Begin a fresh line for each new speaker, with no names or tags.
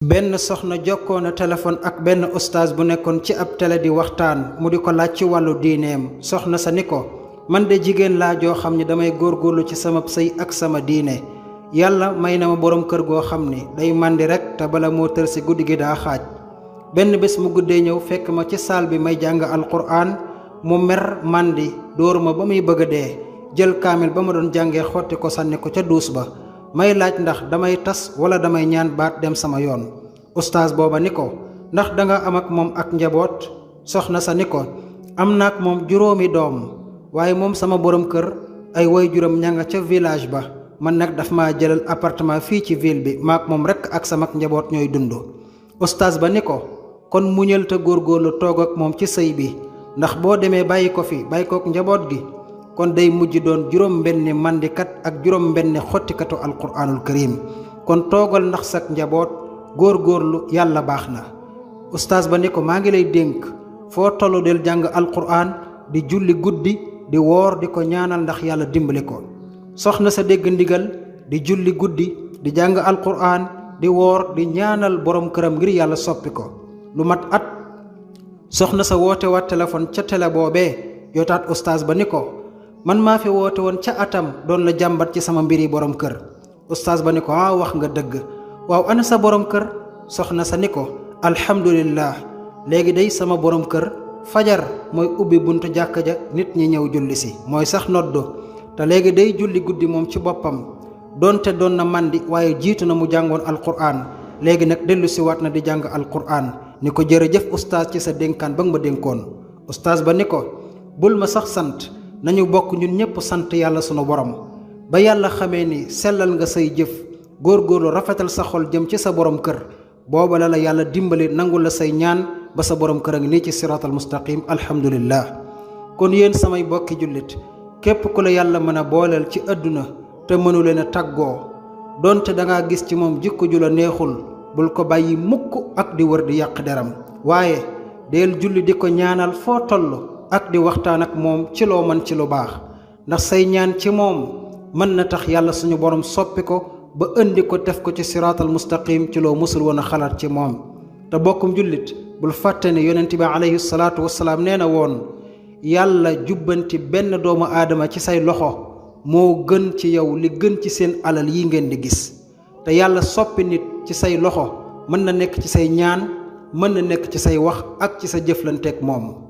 benn soxna jokkoona téléphone ak benn oustaz bu nekkoon ci ab télé di waxtaan mu di ko laaj ci wàllu diineem. soxna sa ni ko, man de jigéen laa joo xam ni damay góorgóorlu ci sama sëy ak sama diine. yàlla may na ma borom kër goo xam ni day màndi rek te bala moo tër si guddi gi daa xaaj. benn bés mu guddee ñëw fekk ma ci saal bi may jàng alquran mu mer màndi dóor ma ba muy bëgg a dee, jël kaamil ba ma doon jàngee xotti ko sànni ko ca duus ba. may laaj ndax damay tas wala damay ñaan baat dem sama yoon. oustaz booba ni ko, ndax danga am ak moom ak njaboot? soxna sa ni ko, am naak moom 7 doom, waaye moom sama borom kër ay waajuram ña nga ca village ba, man nag daf ma jëlal appartement fii ci ville bi, maak moom rekk ak sama njaboot ñooy dund. oustaz ba ni ko, kon muñal te góorgóorlu toog ak moom ci sëy bi, ndax boo demee bàyyi ko fi bàyyi kook njaboot gi kon day mujj doon 7 mandikat ak 7 xottikatu alquraanul karim. kon toogal ndax sak njaboot góorgóorlu, yàlla baax na. oustaz ba ni ko, maa ngi lay dénk foo tollu del jàng alquraan, di julli guddi, di woor, di ko ñaanal ndax yàlla dimbali ko. soxna sa dégg ndigal di julli guddi, di jàng alquraan, di woor, di ñaanal borom këram ngir yàlla soppi ko. lu mat at soxna sa woote waat téléphone ca télé boobee yotaat oustaz ba ni ko, man maa fi woote woon ca atam doon la jàmbat ci sama mbiri borom kër. oustaz ba ni ko, wax nga dëgg. waaw ana sa borom kër? soxna sa ni ko, alhamdulillah léegi day sama borom kër fajar mooy ubbi buntu jàkka ja nit ñi ñëw julli si, mooy sax noddu, te léegi day julli guddi moom ci boppam. doonte doon na màndi waaye jiitu na mu jàngoon alquran, léegi nag dellu si waat na di jàng alquran. ni ko, jërëjëf oustaz ci sa dénkaan ba nga ma dénkoon. oustaz ba ni ko, bul ma sax sant, nañu bokk ñun ñëpp sant yàlla sunu borom. ba yàlla xamee ni sellal nga say jëf, góorgóorlu rafetal sa xol jëm ci sa borom kër, booba la yàlla dimbali nangul la say ñaan ba sa borom kër a ngi nii ci siraatal mustaqim. alhamdulillah. kon yéen samay bokki jullit, képp ku la yàlla mën a booleel ci àdduna te mënu leen a tàggoo, donte dangaa gis ci moom jikko ju la neexul, bul ko bàyyi mukk ak di wër di yàq deram, waaye deel julli di ko ñaanal foo toll ak di waxtaan ak moom ci loo mën ci lu baax, ndax say ñaan ci moom mën na tax yàlla suñu borom soppi ko ba indi ko def ko ci siraatal mustaqim ci loo mësul woon a xalaat ci moom. te bokkum jullit, bul fàtte ne yonent bi alayhi salaatu wasalaam nee na woon, yàlla jubbanti benn doomu aadama ci say loxo moo gën ci yow li gën ci seen alal yi ngeen di gis. te yàlla soppi nit ci say loxo mën na nekk ci say ñaan, mën na nekk ci say wax ak ci sa jëflanteek moom.